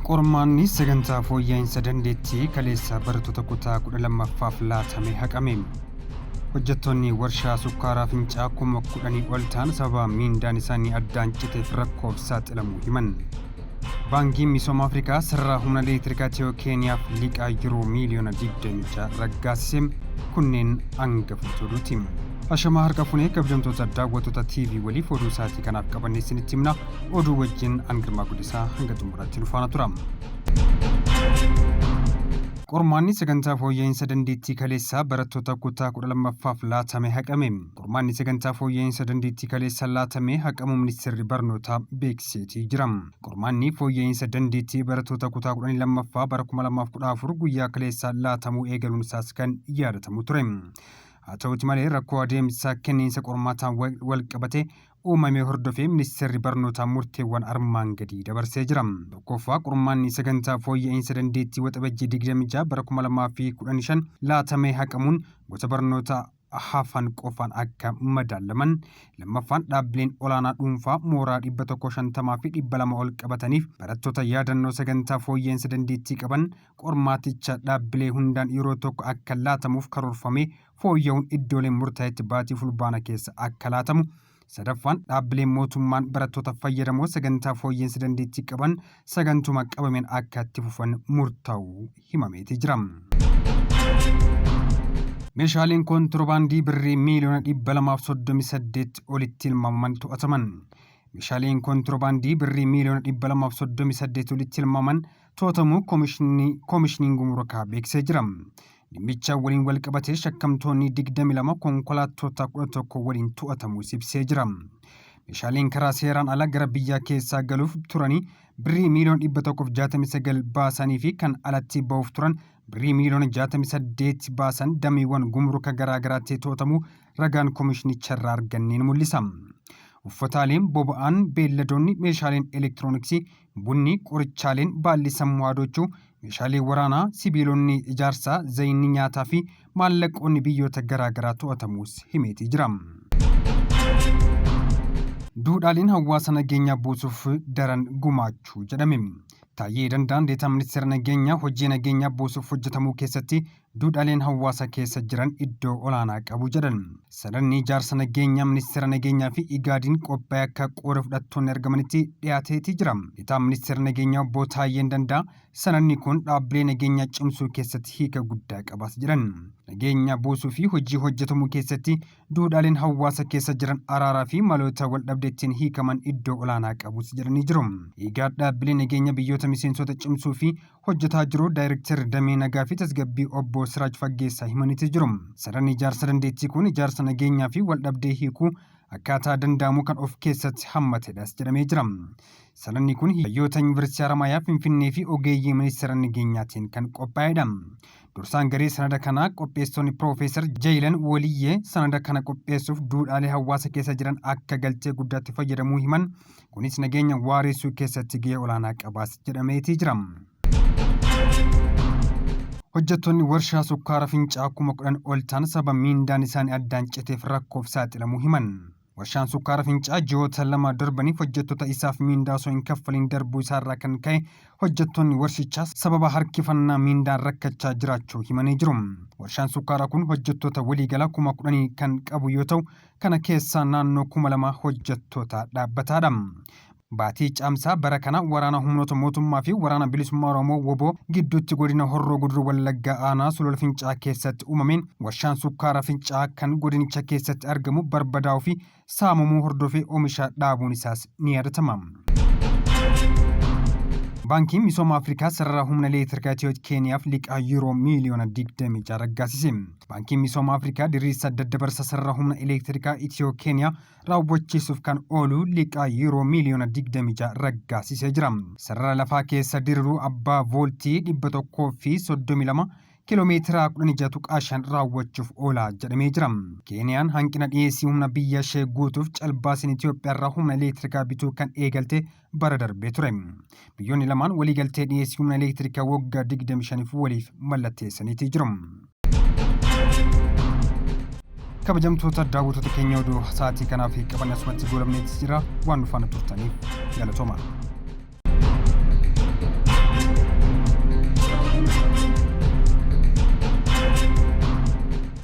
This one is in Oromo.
Qormaanni sagantaa fooyya'insa dandeettii kaleessa barattoota kutaa 12ffaaf laatame haqame. Hojjettoonni warshaa sukkaaraa Fincaa 10,000 ol ta'an sababa miindaan isaanii addaan citeef rakkoof saaxilamuu himan. Baankiin Misooma Afrikaa sarara humna elektirikaa Itiyoo Keeniyaaf liqaa Yuroo miiliyoona 26 raggaasise. Kunneen hangafoota oduuti. Ashamaa harka funee kabajamtoota daawwattoota TV waliif oduu isaatii kanaaf qabannee isinitti himna. Oduu wajjin an Girmaa Guddisaa hanga xumuraatti nu faana tura. Qormaanni sagantaa fooyya'insa dandeettii kaleessaa barattoota kutaa 12ffaaf laatame haqame. Qormaanni sagantaa fooyya'insa dandeettii kaleessa laatame haqamuu ministeerri barnootaa beeksiseetii jira. Qormaanni fooyya'insa dandeettii barattoota kutaa 12ffaa bara 2014 guyyaa kaleessaa laatamuu eegaluun isaas kan yaadatamu ture. Haa ta'uuti malee rakkoo adeemsa kenniinsa qormaataan walqabate uumame hordofee ministeerri barnootaa murteewwan armaan gadii dabarsee jira. Tokkoffaa, qormaanni sagantaa fooyya'insa dandeettii Waxabajjii 26 bara 2015 laatamee haqamuun gosa barnoota hafan qofaan akka madaalaman. Lammaffaan, dhaabbileen olaanaa dhuunfaa mooraa 150 fi 200 ol qabataniif barattoota yaadannoo sagantaa fooyya'insa dandeettii qaban qormaaticha dhaabbilee hundaan yeroo tokko akka laatamuuf karoorfamee fooyya'uun iddoolee murtaa'etti baatii Fulbaana keessa akka laatamu. Sadaffaan, dhaabbileen mootummaan barattoota fayyadamoo sagantaa fooyya'insa dandeettii qaban sagantuma qabameen akka itti fufan murtaa'uu himameeti jira. Meeshaaleen koontiroobaandii birrii miiliyoona 238 olitti tilmaamaman to'ataman. Meeshaaleen koontiroobaandii birrii miiliyoona 238 olitti tilmaamaman to'atamuu koomishiniin gumurukaa beeksisee jira. Dhimmicha waliin wal qabatee shakkamtoonni 22 konkolaattota 11 waliin to'atamuu ibsee jira. Meeshaaleen karaa seeraan ala gara biyya keessaa galuuf turanii birrii miiliyoona 169 baasanii fi kan alatti ba'uuf turan birrii miiliyoona 68 baasan dameewwan gumruka garaa garaatti to'atamuu ragaan koomishinicharraa arganneen mul'isa. Uffataaleen, boba'aan, beelladoonni, meeshaaleen elektirooniksii, bunni, qorichaaleen, baalli sammuu haadoochuu, meeshaalee waraanaa, sibiilonni ijaarsaa, zayinni nyaataa fi maallaqoonni biyyoota garaa garaa to'atamuus himeetii jira. Duudhaaleen hawaasa nageenyaa buusuuf daran gumaachuu jedhame. Taayyee Danda'aan Deetaa Ministeera Nageenyaa hojii nageenyaa buusuuf hojjetamuu keessatti duudhaaleen hawaasa keessa jiran iddoo olaanaa qabu jedhan. Sanadni ijaarsa nageenyaa Ministeera Nageenyaa fi Igaadiin qophaa'e akka qooda fudhattoonni argamanitti dhiyaateetii jira. Deetaan Ministeera Nageenyaa Obbo Taayyeen Danda'a sanadni kun dhaabbilee nageenyaa cimsuu keessatti hiika guddaa qabas jedhan. Nageenya buusuu fi hojii hojjetamuu keessatti duudhaaleen hawaasa keessa jiran araaraa fi maloota waldhabdee ittiin hiikaman iddoo olaanaa qabus jedhanii jiru. Igaad dhaabbilee nageenya biyyoota miseensota cimsuu fi hojjetaa jiru Daayirektarri Damee Nagaa fi Tasgabbii Obbo Siraaj Faggeessaa himaniiti jiru. Sanadni ijaarsa dandeettii kun ijaarsa nageenyaa fi waldhabdee hiikuu akkaataa danda'amu kan of keessatti hammatedhas jedhamee jira. Sanadni kun hayyoota Yuunivarsiitii Haramaayaa, Finfinnee fi ogeeyyii Ministeera Nageenyaatiin kan qophaa'edha. Dursaan garee sanada kanaa qopheessitoonni Piroofeesar Jayilan Waliyyee sanada kana qopheessuuf duudhaalee hawaasa keessa jiran akka galtee guddaatti fayyadamuu himan. Kunis nageenya waareessuu keessatti gahee olaanaa qabaas jedhameetii jira. Hojjettoonni warshaa sukkaara Fincaa 10,000 ol ta'an sababa miindaan isaanii addaan citeef rakkoof saaxilamuu himan. Warshaan sukkaara Fincaa ji'oota lama darbaniif hojjettoota isaaf miindaa osoo hin kaffaliin darbuu isaarraa kan ka'e hojjettoonni warshichaa sababa harkifannaa miindaan rakkachaa jiraachuu himanii jiru. Warshaan sukkaaraa kun hojjettoota waliigalaa 10,000 kan qabu yoo ta'u, kana keessaa naannoo 2,000 hojjettoota dhaabbataadha. Baatii Caamsaa bara kana waraana humnoota mootummaa fi waraana bilisummaa Oromoo wbo gidduutti godina Horroo Guduruu Wallaggaa aanaa Sulula Fincaa keessatti uumameen warshaan sukkaara Fincaa kan godinicha keessatti argamu barbadaa'uu fi saamamuu hordofee oomisha dhaabuun isaas ni yaadatama. Baankiin Misooma Afrikaa sarara humna elektirikaa Itiyoo Keeniyaaf liqaa Yuuroo miiliyoona 26 raggaasise. Baankiin Misooma Afrikaa diriirsa daddabarsa sarara humna elektirikaa Itiyoo Keeniyaa raawwachiisuuf kan oolu liqaa Yuuroo miiliyoona 26 raggaasisee jira. Sarara lafaa keessa diriiruu abbaa vooltii 132 kiiloomeetira 16.5 raawwachuuf oola jedhamee jira. Keeniyaan hanqina dhiyeessii humna biyya ishee guutuuf calbaasiin Itoophiyaarraa humna elektirikaa bituu kan eegalte bara darbee ture. Biyyoonni lamaan waliigaltee dhiyeessii humna elektirikaa waggaa 25f waliif mallatteessaniitii jiru. Kabajamtoota daawwattoota keenya, oduu sa'aatii kanaaf qaban asumatti goolabneetti jira. Waan nu faana turtaniif galatooma.